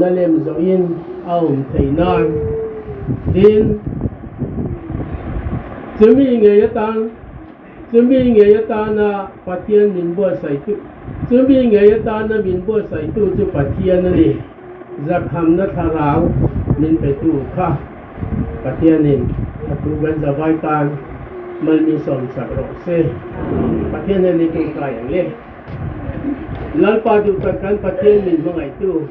nunna lem zawhin a awm theih nan. Tin, chumi ngei atan chumi ngei atana Pathian min buatsaihtu chumi ngei atana min buatsaihtu chu Pathian a ni. Zakhamna thlarau min petu kha Pathianin a thu kan zavai tan mal min sawmsak rawh se. Pathian hian i tawngtai ang le. Lalpa duh tak kan Pathian min hmangaihtu,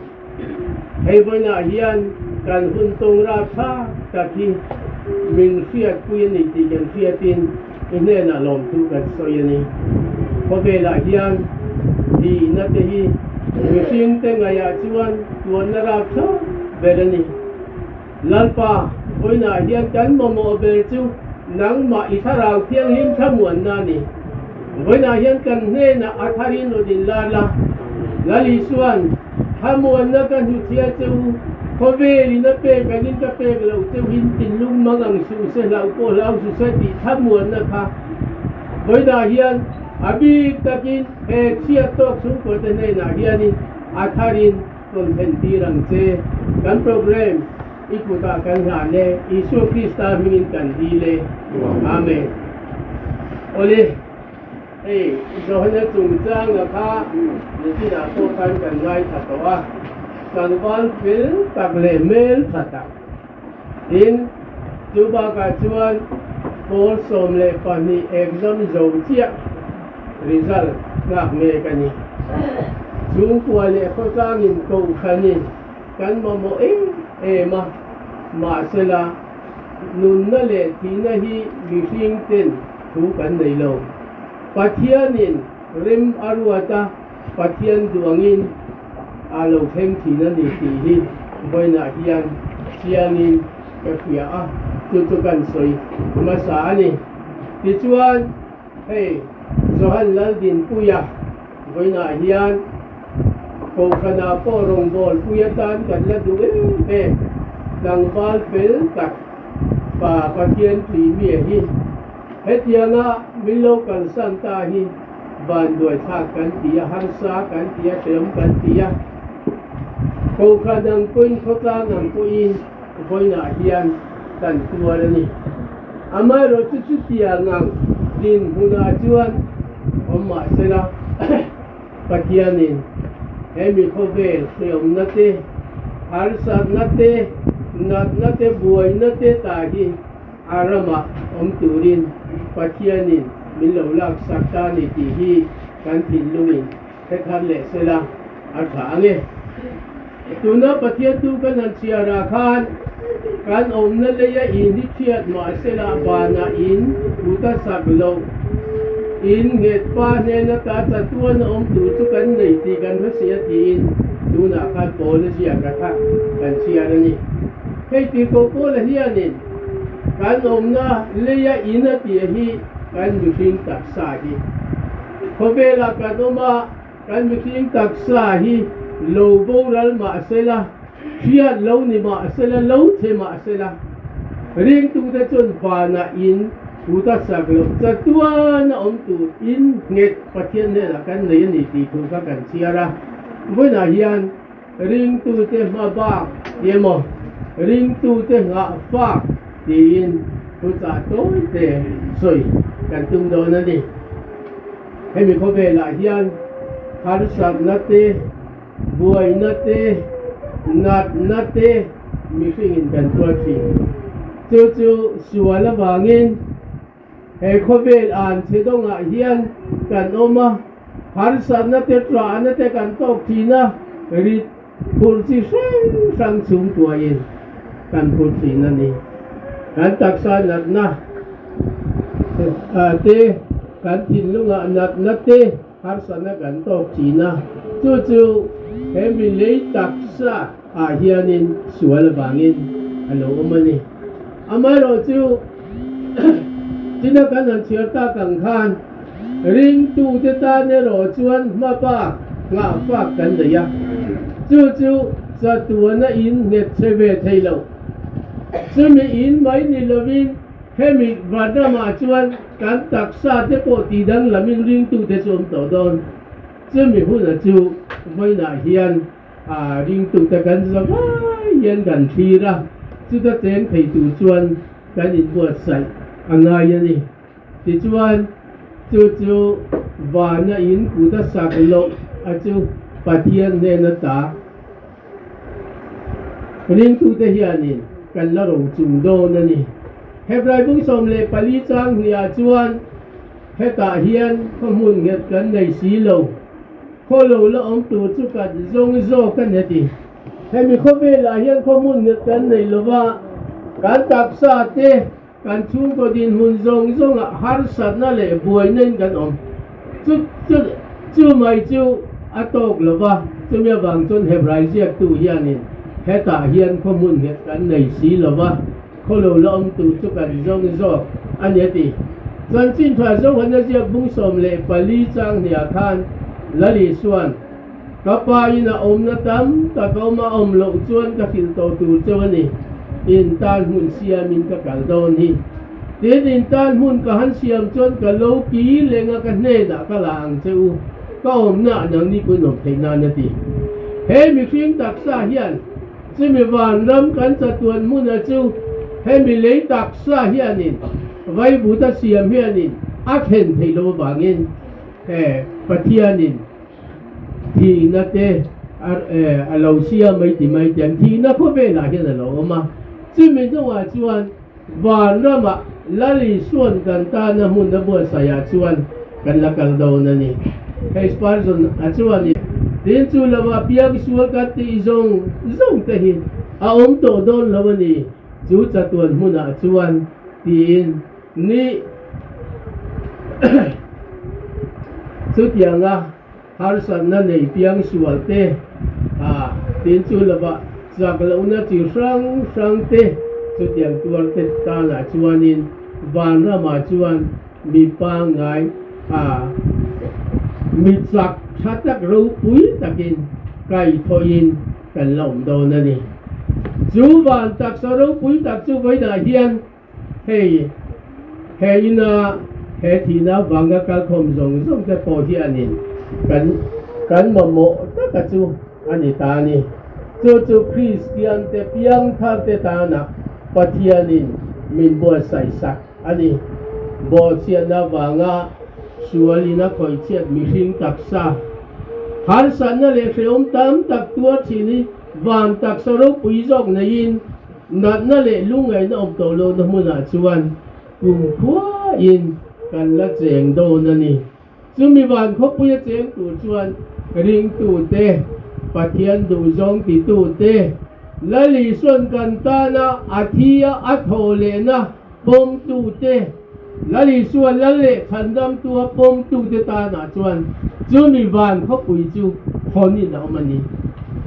hei vawiinah hian kan hun tawng rap tha tak hi min hriatpui a ni tih kan hriatin i hnenah lawmthu kan sawi a ni. Khawvelah hian thihna te hi mihringte ngaihah chuan tuanna rap tha ber a ni. Lalpa, vawiinah hian kan mamawh ber chu nangmah i thlarau thianghlim thlamuanna a ni. Vawiinah hian kan hnenah a tharin rawn inlar la. Lal Isuan, Thlamuanna ka hnuchhia che u, khawvelin a pek angin ka pek loh che u hin thinlung mang ang suh se hlauh pawh hlau suh se tih thlamuanna kha vawiinah hian a bik takin he chhiat tawk chhungkuate hnenah hianin a tharin rawn thlen tir ang che. Kan program i kutah kan hlan e, Isua Krista hmingin kan dil e. Amen. Awle, hei Johana chungchanga kha nichinah pawh khan kan ngaithla tawh a, tlangval fel tak leh hmel tha tak. Tin, chu bakah chuan pawl 12 exam zo chiah result nghak mek a ni. Chhungkua leh khawtlangin kohhranin kan mamawh em em a, mahsela nunna leh thihna hi mihring ten thu kan nei lo. Pathianin rem a ruat a, Pathian duangin a lo thleng thin a ni tih hi vawiinah hian chiangin ka hria a, chu chu kan sawi hmasa a ni. Tichuan, hei Johan Laldinpuia vawiinah hian Kohhranah pawh rawngbawlpui atan kan la duh em em, tlangval fel tak pa Pathian tih mi hi hetianga min lo kalsan ta hi Vanduai thlak kan ti a, harsa kan ti a, hrehawm kan ti a. Kohhran ang pawhin, khawtlang ang pawhin vawiinah hian kan tuar a ni. Amaherawhchu chutiang ang dinhmunah chuan awm mah sela, Pathianin he mi khawvel hrehawmna te, harsatna te, natna te, buaina te ta hi A ramah awm turin Pathianin min lo laksak ta a ni tih hi kan thinlungin hre thar leh sela a tha ang e. Tuna Pathian tu kan han chhiarah khan kan awmna leia in hi chhiat mah sela vanah in kut a sak loh in nghet pa hnen ata chatuan a awm tur chu kan nei tih kan hre si a tiin tunah khan Paul a ziak a kha kan chhiar a ni. Hei tih pawh Paula hianin kan awmna leia in a tih hi kan mihring taksa hi. Khawvelah kan awm a, kan mihring taksa hi lo boral mah sela, hriat lo ni mah sela, lo chhe mah sela, ringtute chuan vanah in kut a sak loh chatuan a awm tur in nghet Pathian hnenah kan nei a ni tih thu kha kan chhiar a. Vawiinah hian Ringtute hma bak ti emaw, ringtute nghah fak tiin thuchah tawi te sawi kan tum dawn a ni. Hemi khawvelah hian harsatna te, buaina te, natna te mihringin kan tuar thin. Chu chu sual avangin He khawvel an chhe dawngah hian kan awm a, harsatna te ṭahna te kan tawk thin a, rit phur chi hrang hrang chhungkuain kan phur thin a ni. Kan taksa natna te, kan thinlungah natna te harsatna kan tawk thin a, chu chu he mi lei taksa ah hianin sual avangin a lo awm a ni. Amaherawhchu, China kan han chhiar tak ang khan ringtute tan erawh chuan hma bak nghah fak kan nei a, chu chu chatuana in nghet che ve thei lo. Chumi in mai ni lovin hemi vanramah chuan kan taksa te pawh tidanglamin ringtute chu awm tawh dawn. Chumi huna chu vawiinah hian. A ringtute kan za vai hian kan thlir a, chuta cheng thei tur chuan kan inbuatsaih a ngai a ni. Tichuan, chu chu vana in kut a sak loh a chu Pathian hnen ata ringtute hianin kan la ro chung dawn a ni. Hebrai bung 14 chang hniah chuan hetah hian khaw hmun nghet kan nei si lo. Khaw lo la awm tur chu kan zawng zawk a ni a ti. Hemi khawvelah hian khaw hmun nghet kan nei lo va, kan taksa te, kan chhungkaw dinhmun zawng zawngah harsatna leh buaina in kan awm. Chu chu chu mai chu a tawk lo va, chumi avang chuan Hebrai ziaktu hianin hetah hian khaw hmun nghet kan nei si lo va, Khaw lo la awm tur chu kan zawng zawk a ni a ti. Chanchin tha Johana ziak bung 14 chang hniah khan Lal Isua'n, Ka pa in a awmna tam tak a awm a awm loh chuan ka hrilh tawh tur cheu a ni, in tan hmun siamin ka kal dawn hi. Tin, in tan hmun ka han siam chuan ka lo ki leng a ka hnenah ka la ang che u, ka awmna nangni pawhin awm theih nan a ti. He mihring taksa hian Chumi vanram kan chatuan hmuna chu hemi lei taksa hianin vaivuta siam hianin a thlen theih loh avangin he Pathianin thihna te a lo siam mai ti mai te an thihna khawvelah hian a lo awm a. Chumi hnuah chuan vanramah Lal Isua'n kan tana hmun a buatsaihah chuan kan la kal dawn a ni. Hei Spurgeon a chuan in tin chu lova piang sual kan tih zawng zawng te hi a awm tawh dawn lo a ni, chu chatuan hmunah chuan tiin ni chutianga Harsatna nei piang sual te, a tin chu lova chak lohna chi hrang hrang te chutiang tuar te tanah chuanin vanramah chuan mi pangngai a mi chak tha tak ropui takin kaihthawhin kan la awm dawn a ni. Chu van taksa ropui tak chu vawiinah hian Hei, he ina he thihna vanga kalkhawm zawng zawng te pawh hianin kan kan mamawh taka chu a ni ta a ni. Chu chu Kristian te piangthar te tana Pathianin min buatsaih sak a ni. Bawhchhiatna vanga sualin a khawihchhiat mihring taksa harsatna leh hrehawm tam tak tuar thin hi van taksa ropui zawk neiin Natna leh lungngaihna awm tawh lohna hmunah chuan kumkhuain kan la cheng dawn a ni. Chumi van khawpuia cheng tur chuan ringtute, Pathian duhzawng titute, Lal Isua'n kan tana a thi a a thawh lehna pawmtute, Lal Isua lal leh chhandamtua pawmtute tanah chuan chumi van khawpui chu hawnin a awm a ni.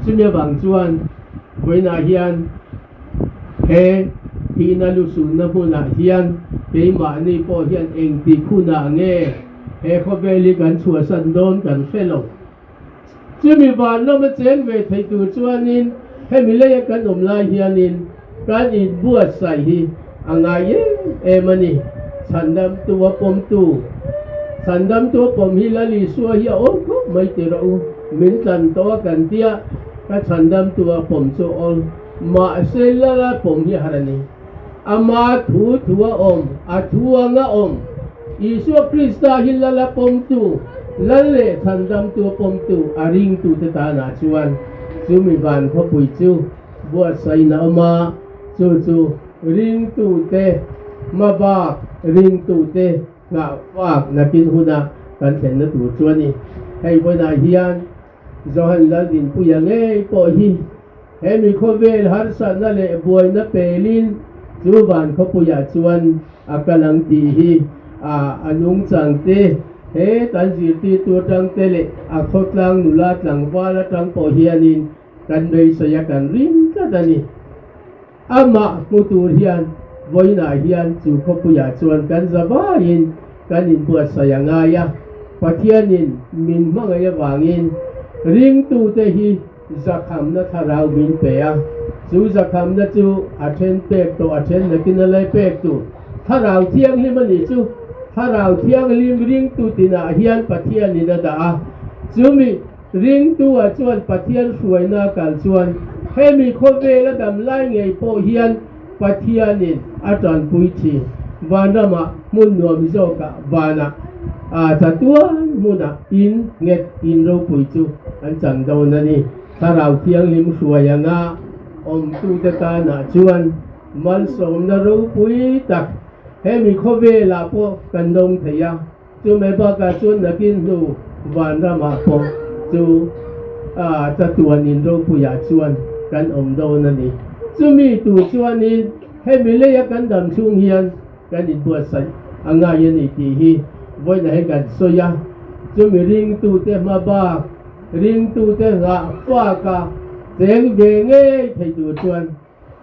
Chumi avang chuan Vawiinah hian he thihna lusunna hmunah hian keimahni pawh hian engtik hunah nge he khawvel hi kan chhuahsan dawn kan hre lo. Chumi van lama cheng ve thei tur chuanin hemi leia kan awm lai hianin kan inbuatsaih hi a ngai em em a ni. Chhandamtu a pawmtu, Chhandamtu a pawm hi Lal Isua hi a awm khawp mai ti rawh u, min tlan tawh a kan tia. Ka chhandamtu a pawm chu awl, mahse lala pawm hi har a ni. Ama thu thu a awm, a thu anga awm. Isua Krista hi lala pawmtu, lal leh chhandamtu a pawmtu a ringtute tanah chuan chumi van khawpui chu buatsain a awm a, chu chu ringtute hmabak ringtute nghahfak nakin huna kan thlenna tur chu a ni. Hei vawiinah hian Johan Laldinpuia ngei pawh hi he mi khawvel harsatna leh buaina pelin chu van khawpuiah chuan a kal ang tih hi a a nungchang te, he kan zirtirtu atang te leh a khawtlang nula tlangval atang pawh hianin kan beisei a kan ring tlat a ni. Amah hmu tur hian vawiinah hian chu khawpuiah chuan kan za vaiin kan inbuatsaih a ngai a, Pathianin min hmangaih avangin ringtute hi zakhamna thlarau min pe a, chu zakhamna chu a then pek tawh a then nakin a lai pek tur Thlarau Thianghlim a nih chu. Thlarau Thianghlim ringtu tinah hian Pathianin a dah a, chumi. Ringtu-ah chuan Pathian hruaina kal chuan hemi khawvela dam lai ngei pawh hian Pathianin a tanpui thin. Vanramah hmun nuam zawkah vanah a chatuan hmunah in nghet in ropui chu an chang dawn a ni. Thlarau Thianghlim hruai anga awmtute tanah chuan malsawmna ropui tak hemi khawvelah pawh kan dawng thei a. Chumai bakah chuan nakin hnu vanramah pawh chu chatuan in ropuiah chuan kan awm dawn a ni. Chumi tur chuanin hemi leia kan dam chhung hian kan inbuatsaih a ngai a ni tih hi vawiinah hian kan sawi a. Chumi ringtute hma bak, ringtute nghah faka cheng ve ngei thei tur chuan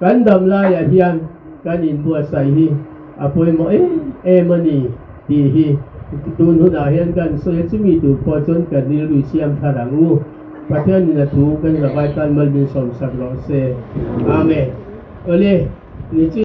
Kan dam laiah hian kan inbuatsaih hi a pawimawh em em a ni tih hi tun hunah hian kan sawi a, chumi tur pawh chuan kan rilru i siam thar ang u. Pathianin a thu kan zavai tan mal min sawmsak rawh se. Amen. Awle, ni chu.